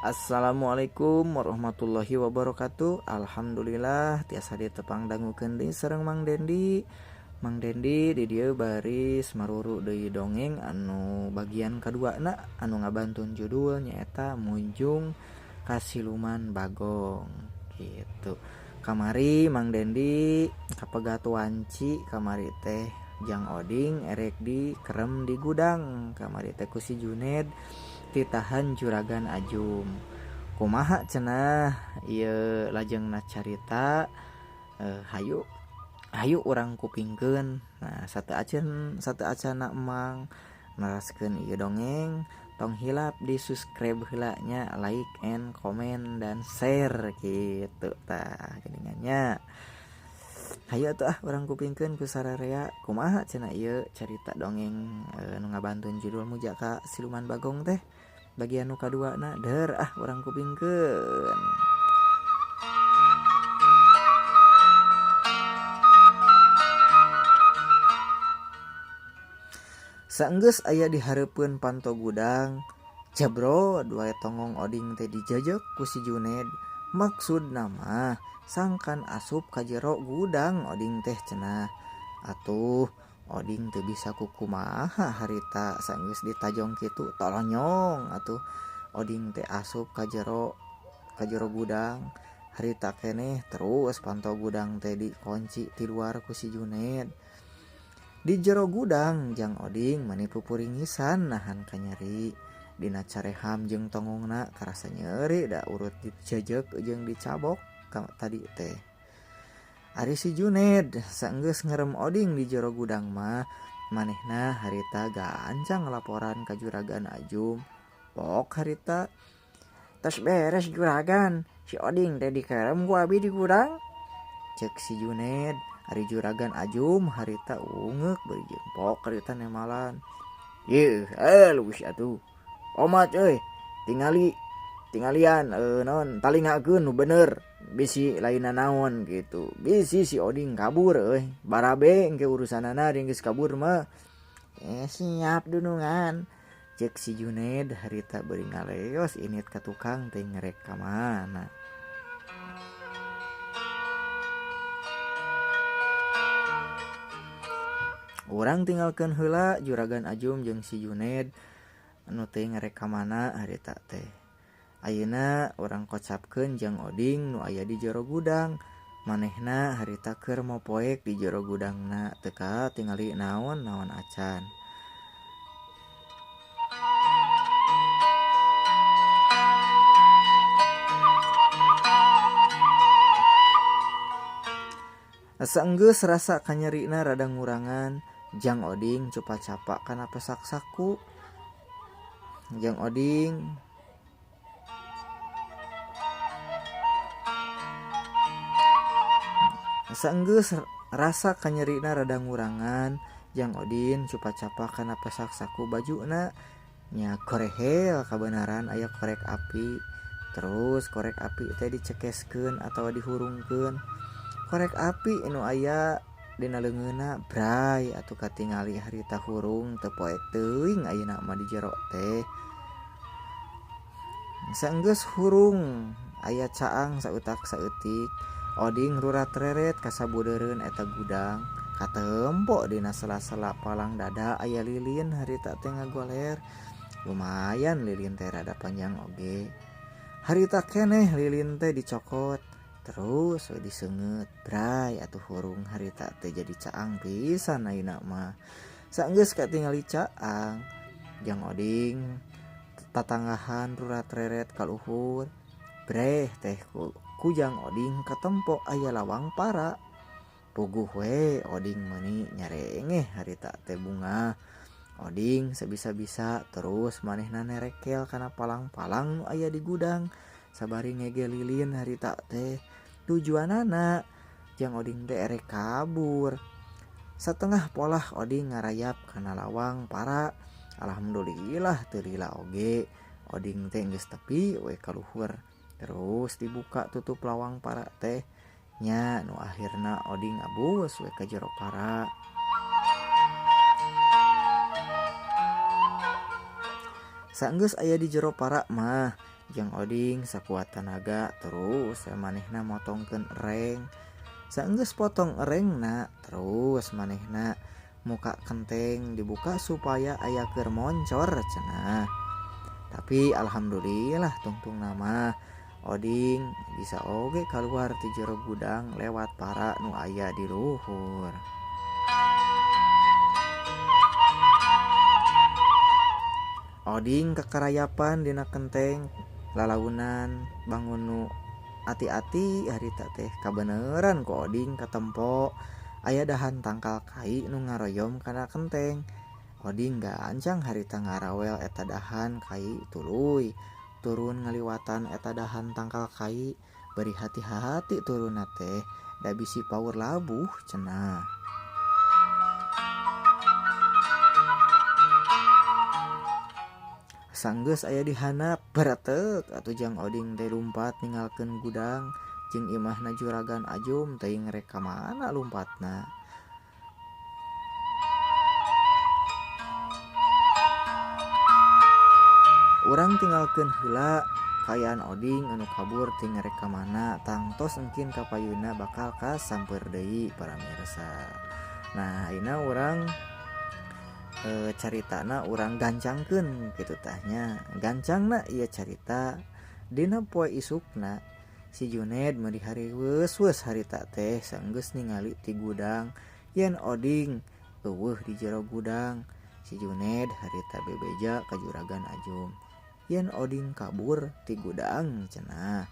Assalamualaikum warahmatullahi wabarakatuh. Alhamdulillah tiasa ditepang dangukeun deui sareng Mang Dendi. Mang Dendi di dieu baris maruru deui dongeng anu bagian kaduana anu ngabantun judul nyaeta Munjung ka Siluman Bagong gitu. Kamari Mang Dendi kapegat wanci kamari teh Jang Oding erek di kerem di gudang kamari teh ku si Juned ditahan juragan Ajum. Kumaha cenah ieu lajengna carita, hayu hayu urang kupingkeun. Nah, sateuacan emang neraskeun ieu dongeng, tong hilap di subscribe heula nya, like and comment dan share gitu tah geuningannya. Hayu atuh ah urang kupingkeun ku sararea kumaha cenah ieu carita dongeng nu ngabantun judul Muja ka Siluman Bagong teh. Bagian nu kaduana der ah urang kupingkeun. Saenggeus aya di hareupeun panto gudang, jabro dua tongong Oding teh dijejek ku si Juned. Maksudna mah sangkan asup ka jero gudang Oding teh cenah. Atuh Oding teu bisa kukumaha harita saenggeus ditajong kitu tolonyong atuh Oding teh asup ka jero gudang. Harita keneh terus panto gudang teh dikunci ti luar ku si Juned. Di jero gudang Jang Oding mani pupuringisan nahan kanyeri. Dina careham jeung tongongna karasa nyeri da urut dijejek jeung dicabok tadi teh. Ari si Juned saenggeus ngerem Oding di jero gudang mah manehna harita gancang laporan ka juragan Ajum. Pok harita tos beres juragan, si Oding teh dikerem ku abi di gudang. Cek si Juned. Ari juragan Ajum harita ungeuk beuki jempok harita nemalan. Yeuh, alus atuh. Omat euy, tinggalian naon talingakeun nu bener. Bisi lainna naon gitu. Bisi si Oding kabur euy. Barabe engke urusanana geus kabur mah. Siap dunungan. Cek si Juned harita beuring ngaleos init ka tukang teh ngerek ka mana. Urang tinggalkeun heula juragan Ajum jeung si Juned anu teh ngerek ka mana harita teh. Ayeuna urang kocapkeun Jang Oding nu aya di jero gudang. Manehna harita keur mopoek di jero gudangna teu katingali naon-naon acan. Saenggeus rasa kanyerina rada ngurangan, Jang Oding cupa-capa kana pesak saku. Jang Oding saenggeus rasa kanyerina rada ngurangan, Jang Odin cupa-capa kana pesak saku bajuna. Nya korehel kabenaran aya korek api. Terus korek api teh dicekeskeun atawa dihurungkeun. Korek api nu aya dina leungeunna bray atuh katingali harita hurung teu poek teuing ayeuna mah di jero teh. Saenggeus hurung aya caang sautak saeutik. Oding rurat reret kasabudeureun eta gudang. Katempo dina sela-sela palang dada aya lilin harita teh ngagoler. Lumayan lilin teh rada panjang oge. Harita keneh lilin teh dicokot terus we diseungeut. Bray atuh hurung harita teh jadi caang pisan ayeuna mah. Saenggeus katingali caang, Jang Oding tatanggahan rurat reret kaluhur. Breh teh ku Jang Oding katempo aya lawang para. Puguh we Oding meuni nyarengeh harita teh bunga. Oding sabisa-bisa terus manehna nerekel kana palang-palang nu aya di gudang. Sabari ngege lilin harita teh. Tujuanana Jang Oding teh erek kabur. Satengah polah Oding ngarayap kana lawang para. Alhamdulillah teu lila oge. Oding teh geus tepi we kaluhur. Terus dibuka tutup lawang para teh. Nya nu akhirna Oding abus we ka jero para. Saenggeus aya di jero para mah Jang Oding sakuat tanaga terus manehna motongkeun ereng. Saenggeus potong erengna terus manehna muka kenteng dibuka supaya aya keur moncor cenah. Tapi alhamdulillah tungtung nama Oding bisa oge keluar ti jero gudang lewat para nu aya di luhur. Oding kekerayapan dina kenteng lalaunan bangun nu ati-ati harita teh kabeneran ku Oding katempo aya dahan tangkal kai nu ngaroyom kana kenteng. Oding gancang harita ngarawel eta dahan kai tuluy turun ngaliwatan eta dahan tangkal kai beri hati-hati turunna teh da bisi paur labuh cenah. Sanggeus aya di handap beretek atuh Jang Oding teh lumpat ninggalkeun gudang jeung imahna Juragan Ajum teuing rek ka mana lumpatna. Urang tinggalkeun heula kaayaan Oding anu kabur teu ngarek ka mana tangtos engkin kapayuna bakal kasamper deui paramirsa. Nah, ayeuna urang caritana urang gancangkeun kitu tah nya. Gancangna ieu carita dina poe isukna si Juned meuli hariweus-weus harita teh sanggeus ningali ti gudang yen Oding eueuh di jero gudang. Si Juned harita bebeja ka Juragan Ajum yen Oding kabur ti gudang cenah.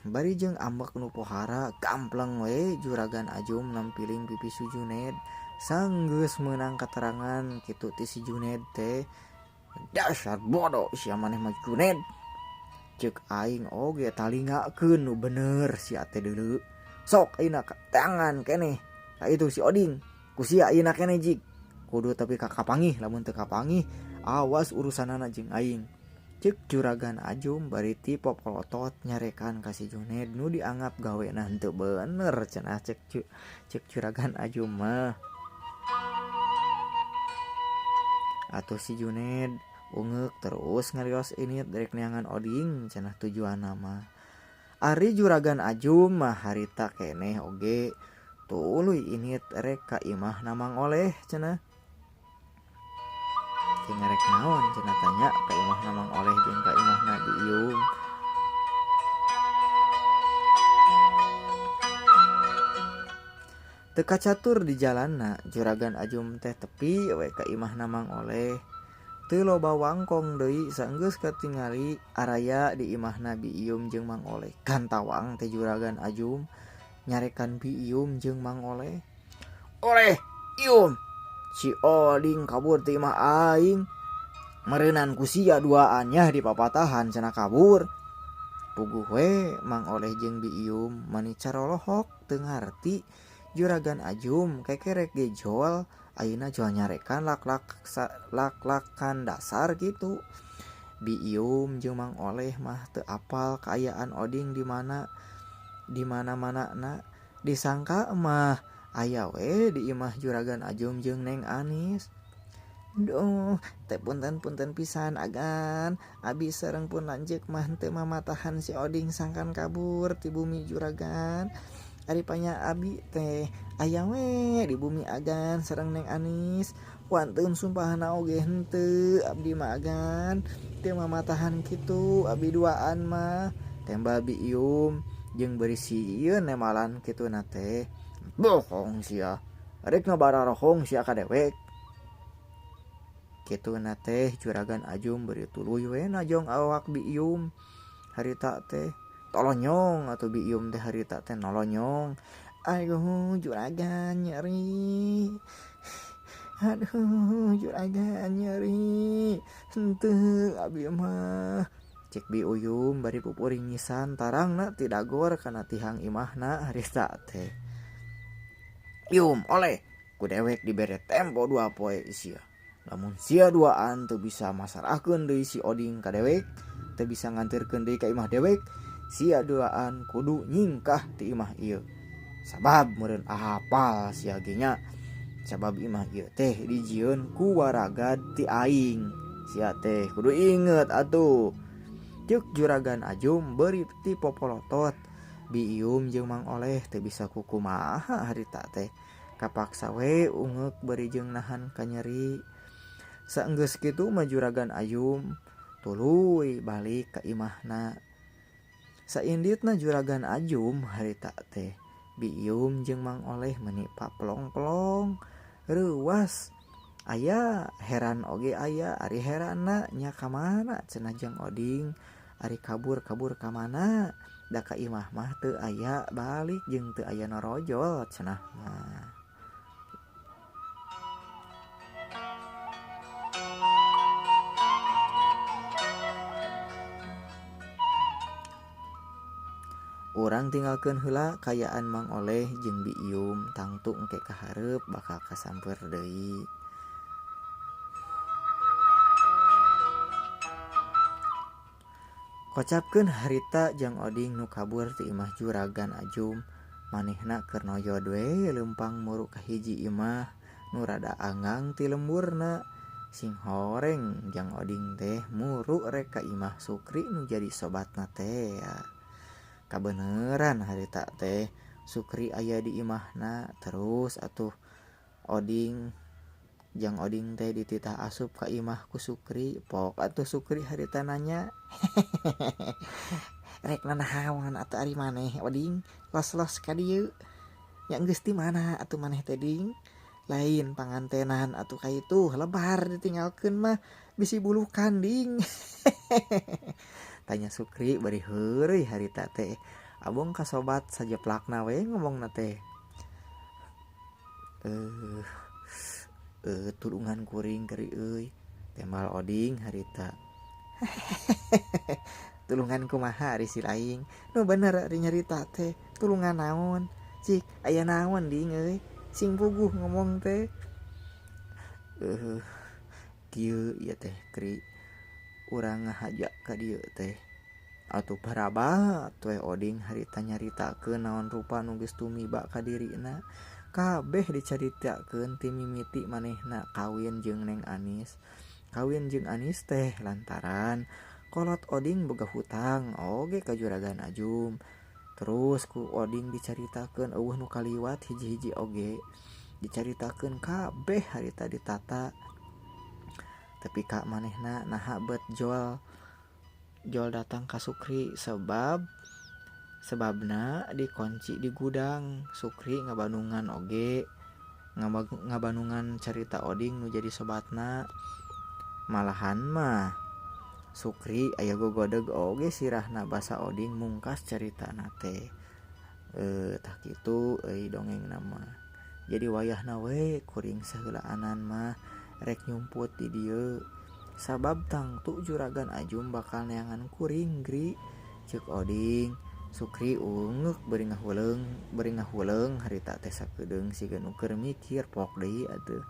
Bari jeung ambek nu pohara gampleng we Juragan Ajum nampiling pipi si Juned. Sanggeus meunang katerangan kitu ti si Juned teh, dasar bodoh sia maneh mah Juned. Ceuk aing oge talingakeun nu bener sia teh deuleu. Sok ayeuna tangan keneh ka itu si Oding ku sia ayeuna keneh jig. Kudu tapi ka kapangih, lamun teu kapangih awas urusanana jeung aing. Ceuk Juragan Ajum bari ti popolotot nyarekan ka si Juned nu dianggap gawena henteu bener cenah cek Juragan Ajum mah. Atuh si Juned ungeuk terus ngarios ini rek neangan Oding cenah tujuanna mah. Ari Juragan Ajum mah harita keneh oge tuluy init rek ka imah Mang Oleh cenah. Teu ngarek naon cenah tanya ka imah Mang Oleh jeung ka imah Nabi Iyum. Teu kacatur di jalanna Juragan Ajum teh tepi we ka imah Mang Oleh. Teu loba wangkong deui sanggeus katingali araya di imah Nabi Iyum jeung Mang Oleh. Gantawang teh Juragan Ajum nyarekan Bi Iyum jeung Mang Oleh. Oleh Iyum, si Oding kabur ti imah aing. Meureunan ku sia duaan nya di papatahan cenah kabur. Puguh we Mang Oleh jeung Bi Iyum mani carolohok teu ngarti Juragan Ajum kekerek ge jol ayeuna jol nyarekan lak-lakan dasar gitu. Bi Iyum jeung Mang Oleh mah teu apal kaayaan Oding di mana di mana-mana na disangka mah aya we di imah Juragan Ajum jeung Neng Anis. Duh, teh punten-punten pisan agan. Abi sareng pun lanceuk mah teu mamatahan si Oding sangkan kabur ti bumi juragan. Ari panya abi teh aya we di bumi agan sareng Neng Anis. Wantun sumpahna oge henteu abdi mah agan. Teu mamatahan kitu abi duaan mah. Tembal Bi Iyum jeung beri sieun nemalan kitu na teh. Bohong sia. Rek ngabararohong sia ka dewek. Kitu na teh Juragan Ajum beri tuluy we najong awak Bi Iyum. Harita teh tolonyong atuh Bi Iyum teh harita teh nolonyong. Aduh juragan nyeri. Aduh juragan nyeri. Henteu abi mah. Cek Bi Uyum bari pupuringisan tarangna ti dagor kana tihang imahna harita teh. Yum oleh ku dewek dibere tempo 2 poe sia. Lamun sia duaan teu bisa masarahkeun deui si Oding ka dewek, teu bisa nganterkeun deui ka imah dewek, sia duaan kudu nyingkah ti imah ieu. Sabab meureun ahapal sia ge nya. Sabab imah ieu teh dijieun ku waragad ti aing. Sia teh kudu inget atuh. Ceuk Juragan Ajum beuki tipopolotot. Biium jeung Mang Oleh teu bisa kukumaha harita teh. Kapaksa we ungeuk bari jeung nahan kanyeri. Saenggeus kitu mah Juragan Ajum tuluy balik ka imahna. Sainditna Juragan Ajum harita teh Biium jeung Mang Oleh meuni paplong-plong reuwas. Aya heran oge aya ari heranna nya ka mana cenah jeung Oding ari kabur-kabur ka mana da ka imah mah teu aya balik jeung teu aya norojol cenah mah. Urang tinggalkeun heula kayaan Mang Oleh jeung Biium tangtu engke kahareup bakal kasamper deui. Kocapkeun harita jang Oding nu kabur ti imah Juragan Ajum, manehna keur noyod we leumpang muru ka hiji imah nu rada anggang ti lemburna. Sing horeng jang Oding teh muru rek ka imah Sukri nu jadi sobatna teh. Kabeneran harita teh Sukri aya di imahna terus atuh Oding jang Oding teh dititah asup ka imah ku Sukri. Pok atuh Sukri harita nanya. Rek nanahawan atuh ari maneh Oding los-los ka dieu. Nya geus ti mana atuh maneh teh ding? Lain pangantenan atuh ka itu lebar ditinggalkeun mah bisi bulukan ding. Tanya Sukri bari heureuy harita teh. Abong ka sobat sajeplakna we ngomongna teh. Tulungan kuring keri euy. Tembal Oding harita. Tulungan kumaha ari si laing? Nu bener ari nyarita teh. Tulungan naon? Cik aya naon ding euy? Sing puguh ngomong teh. Kieu ieu teh kri. Urang ngahaja ka dieu teh. Atuh parabat we Oding harita nyaritakeun naon rupa nu geus tumiba ka dirina. Kabeh dicaritakeun ti mimiti manehna kawin jeung Neng Anis. Kawin jeung Anis teh lantaran kolot Oding boga hutang oge ka Juragan Ajum. Terus ku Oding dicaritakeun eueuh nu kaliwat hiji-hiji oge. Dicaritakeun kabeh harita ditata. Tapi ka manehna naha bet jol datang ka Sukri sebabna dikunci di gudang. Sukri ngabanungan oge ngabanungan carita Oding nu jadi sobatna. Malahan mah Sukri aya gogodeg oge sirahna basa Oding mungkas caritana teh. Tah kitu euy dongengna mah. Jadi wayahna we kuring saheulaanan mah rek nyumput di dieu. Sabab tangtu Juragan Ajum bakal neangan kuring gri. Ceuk Oding. Sukri ungeuk bari ngahuleung harita teh sakedeung siga nu keur mikir pok deui atuh.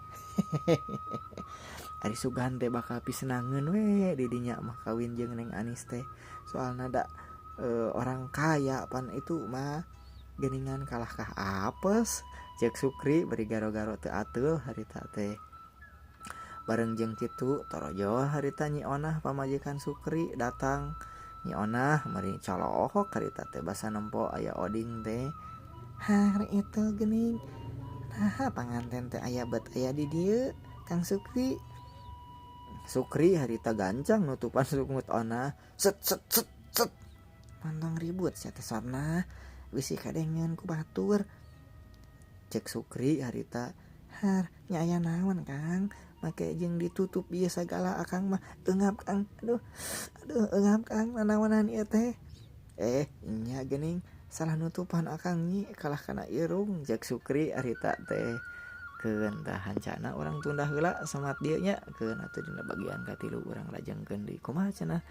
Ari sugan teh bakal pisenangeun we di dinya mah kawin jeung Neng Anis teh. Soalna da orang kaya pan itu mah geuningan kalah kah apes. Ceuk Sukri bari garo-garo teu ateul harita teh. Bareng jeung kitu torojol harita Nyi Onah pamajikan Sukri datang. Nyi Onah mari colohok harita teh basa nempo aya Oding teh. Hari itu geuning. Nah panganten teh aya bet aya di dieu Kang Sukri. Sukri harita gancang nutupan sungut Onah. Set set set set. Mantong ribut sia teh sorna. Bisi kadengeun ku batur. Cek Sukri harita. Har nya aya naon Kang? Make jeung ditutup ieu sagala akang mah eungap Kang. Aduh aduh eungap Kang nanaonan ieu teh. Nya geuning salah nutupan akang nyi kalah kana irung. Cek Sukri harita teh. Keun tah hancana urang tunda heula samat dieu nya. Keun atuh dina bagian katilu urang lajengkeun deui kumaha cenah.